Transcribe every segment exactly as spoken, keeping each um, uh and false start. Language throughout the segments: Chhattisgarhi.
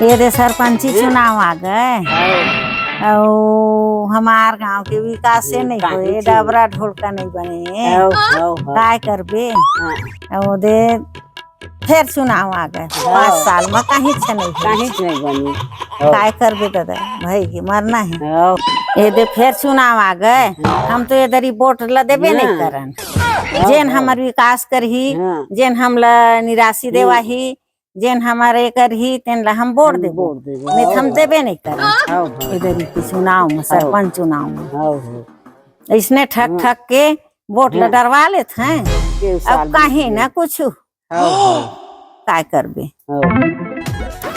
ये दे सरपंची चुनाव आ गए। हाँ। अउ हमार गांव के विकासे नहीं होए, विकासे डबरा ढोलका नहीं बने। हाँ, हाँ, हाँ। काय करबे? हाँ। अउ दे फेर चुनाव आ गए। हाँ। पाँच साल में कहीं छे नहीं होए। कहीं छे नहीं बनी। हाँ। काय करबे दादा? भाई के मरना है। हाँ। ये दे फेर चुनाव आ गए। हाँ। हम तो ये दरी वोट ला देबे नहीं हाँ। करन। हाँ, जेन हाँ। हमर विकास करही, हाँ। जेन हमला निराशी हम्म। देवाही, जेन हमारे करही, तेन ला हम वोट हम देबो। वोट देबो। नहीं तो हम हाँ। देबे नहीं करन। हाँ, हाँ। इधर ही के चुनाव में, हाँ। सरपंच चुनाव में। हाँ, हाँ। इसने ठग हाँ। ठग के वोट ला हाँ। डरवा लेत हैं। के साल अब कहीं में ना कुछ। हाँ, हाँ। काय करबे? हाँ।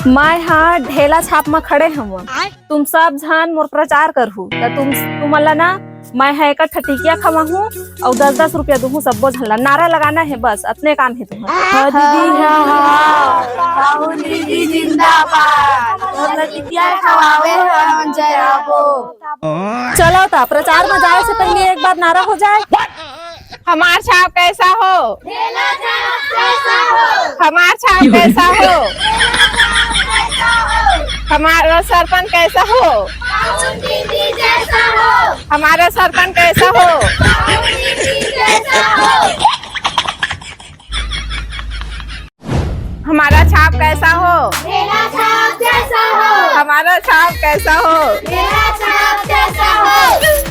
मैं हा ढेला छाप में खड़े हूँ। तुम सब झन मोर प्रचार करहू, त तुम, तुमन ला ना, मैं हा एक ठा टिकिया खवाहूँ अउ दस दस रुपया दूहूँ सब्बो झन ला। नारा लगाना है बस, अतने काम है तुम्हारा। हाँ दीदी, हाँ, हाँ। राहुल दीदी जिंदाबाद। तोर ला टिकिया खवावे हम जय आबो। चलो ता, प्रचार में जाए से पहले एक बार नारा हो जाए। हमार छाप कैसा हो? ढेला छाप कैसा हो? हमार छाप कैसा हो? ढेला छाप कैसा हो? हमारा सरपंच कैसा हो? राहुल दीदी जैसा हो। हमारा सरपंच कैसा हो? राहुल दीदी जैसा हो। हमारा छाप कैसा हो? ढेला छाप जैसा हो। हमारा छाप कैसा हो? ढेला छाप जैसा हो।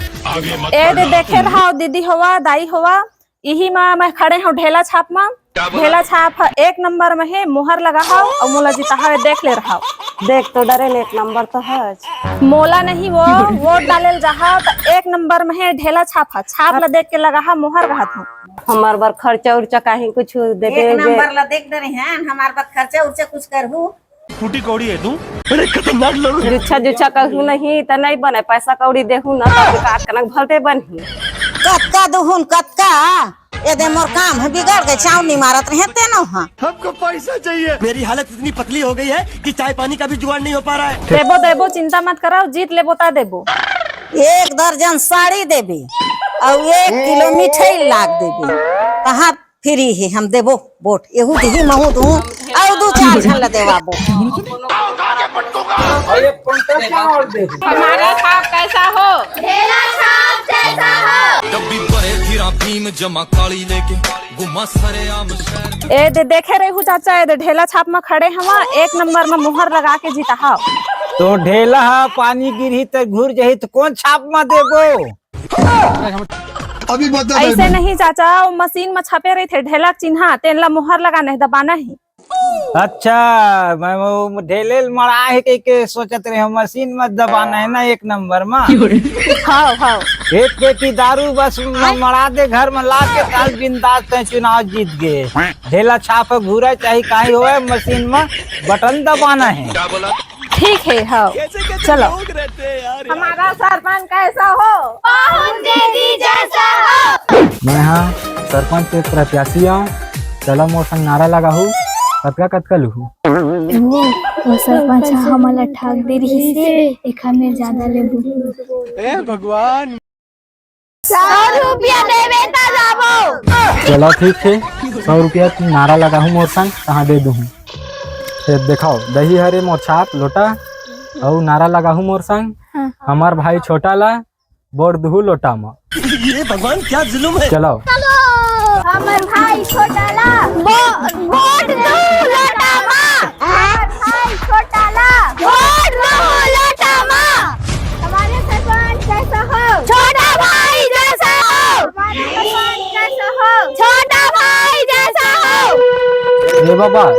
ए दे देखे रहा दीदी होवा, दाई होवा, इही मा मैं खड़े हूँ ढेला छाप मा। ढेला छाप ह एक नंबर में है, मोहर लगा हव अउ मोला जिता हवे, देख ले रहा। देख तो डरे ले, एक नंबर तो है। मोला नहीं वो वोट डाले ल जाहा त एक नंबर में है ढेला छाप ह, छाप ला देख के लगा हा मोहर कहत हूँ। हमार बर खर्चा उर्चा काहे कुछ दे एक दे। नंबर ला देख डरे हैं, हमार बर खर्चा उर्चा कुछ करहू। फूटी कौड़ी है तू। अरे खतरनाक लोग। जुच्छा जुच्छा कहू नहीं त नहीं बने, पैसा कौड़ी देहू न त बेकार कनक भलते बनही। कतका दुहुन कतका, ये दे मोर काम है बिगड़ के चावनी मारत रहे तेनो हा। हमको पैसा चाहिए। मेरी हालत इतनी पतली हो गई है कि चाय पानी का भी जुगाड़ नहीं हो पा रहा है। देबो देबो, चिंता मत कराओ, जीत लेबो ता देबो। एक दर्जन साड़ी देबे अउ एक किलो मिठाई लाग देबे। कहाँ फ्री है, हम देबो वोट, एहू दिही महू दूँ अउ दू चार झन ला देवाबो। हमारा छाप कैसा हो? ढेला छाप जैसा हो। डब्बी भरे फिरा भीम जमा काली लेके, घुमा सरेआम शहर। ए दे देखे रहू चाचा, ए दे ढेला छाप में खड़े हवा, एक नंबर में मुहर लगा के जीता हव। तो ढेला ह पानी गिरही त घुर जही त कौन छाप में देबो? अभी बता ऐसे नहीं चाचा, वो मशीन में छपे रही थे ढेला के चिन्हा, तेन ला मुहर लगा नहीं दबाना ही। अच्छा, मैं वो ढेले ल मड़ा है कह के सोचत रहे हूँ, मशीन में दबाना है ना एक नंबर में। हाँ, हाँ। एक पेटी दारू बस म-, मड़ा दे घर में ला के, काल बिंदास तय चुनाव जीत गए। ढेला छाप घूरा चाहे काहे होए, मशीन में बटन दबाना है। ठीक है, हाँ। चलो। हमारा सरपंच कैसा हो? पाहुन दीदी जैसा हो। मैं हाँ सरपंच के प्रत्याशी आऊँ। चला मोर संग नारा लगाहू। कतका कतका लुहू? वो, वो सरपंच ह हमन ला ठग दे रहिस हे, एखर में ज्यादा लेबू। हे भगवान। सौ रुपया देबे त जाबो। चला ठीक हे, सौ रुपया नारा लगाहू मोर संग, तहाँ दे दूहूँ। फेर देखाओ, दही हरे मोर छाप लोटा, अउ नारा लगाहू मोर संग, हाँ। हमार भाई छोटा ला बोर दुहू लोटा मा। ये भगवान क्या जुलुम है। चलाओ। हमर भाई छोटा ला बो-, बोर दुहू लोटा मा। हमर भाई छोटा ला बोर दुहू लोटा मा। हमारे सरपंच कैसा हो? छोटा भाई जैसा हो। हमारे सरपंच कैसा हो? छोटा भाई जैसा हो। ए बाबा,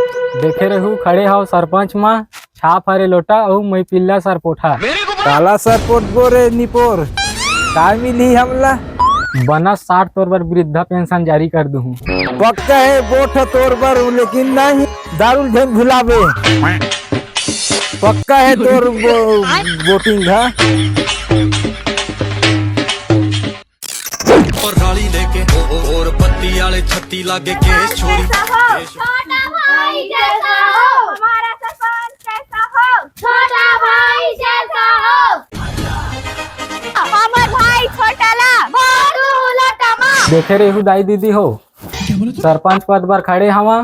देखे रहू खड़े हव सरपंच मा, छाप हरे लोटा अउ मैं पिल्ला सरपोठा। काला सरपोट बोरे निपोर, का मिलही हमला? बना साठ तोर बर वृद्धा पेंशन जारी कर दूहूँ। पक्का है वोट ह तोर बर, लेकिन नहीं दारू झन भुलाबे। पक्का है तोर वो-, वोटिंग ह। और राली लेके ओ, ओ, और बत्ती आले छत्ती लागे केस छोड़ी। कैसा हो? छोटा भाई जैसा हो। हमारा सरपंच कैसा हो? छोटा भाई जैसा हो। हमर भाई छोटा ला बोर दुहू लोटा मा। देखे रेहू दाई दीदी हो, सरपंच पद बर खड़े हवा,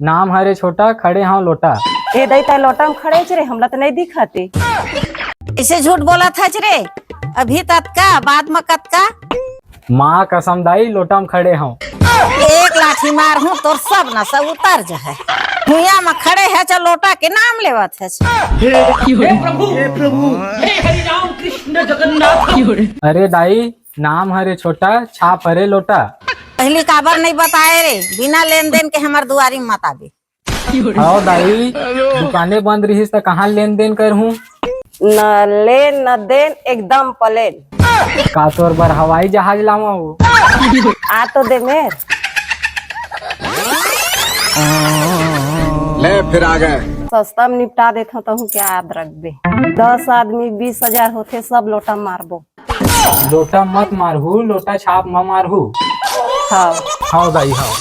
नाम हरे छोटा, खड़े हव लोटा। ए दाई, तै लोटा म खड़े हच रे, हमला त नइ दिखत हे। कइसे झूठ बोलत हच रे? अभी ततका, बाद म कतका? माँ कसम दाई, लोटा म खड़े हंव। एक लाठी मारहूँ, तोर सब नसा उतर जाय। भुइयां म खड़े हच, लोटा के नाम लेवत हच। हे प्रभु, हे प्रभु, हे हरि राम कृष्ण जगन्नाथ। अरे दाई, नाम हरे छोटा, छाप हरे लोटा। पहिली काबर नइ बताए रे? बिना लेन देन के हमर दुआरी म मत आबे। हव दाई, दुकाने बंद रिहिस त कहाँ लेन देन करहूँ? न लेन न देन, एकदम प्लेन। का तोर बर हवाई जहाज लावंव? आ तो दे मेर। ले फिर आ गए। सस्ता म निपटा देथंव, तहूँ के याद रखबे। दस आदमी बीस हजार होथे, सब लोटा मारबो। लोटा मत मारहू, लोटा छाप म मारहू। हव। हव दाई, हव।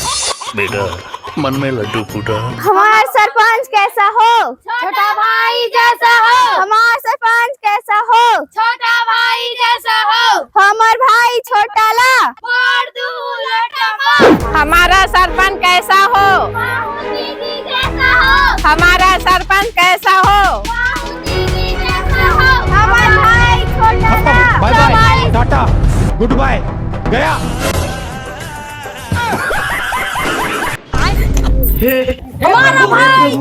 बेटा, मन में लड्डू फूटा। हमार सरपंच कैसा हो? छोटा भाई जैसा हो। हमार सरपंच कैसा हो? छोटा भाई जैसा हो। हमर भाई छोटा ला। मार दू लोटा मार। हमारा सरपंच कैसा हो? बाबू दीदी जैसा हो। हमारा सरपंच कैसा हो? बाबू दीदी जैसा हो। हमर भाई छोटा ला। बाय बाय, टाटा, गुड बाय, गया। हमारा भाई।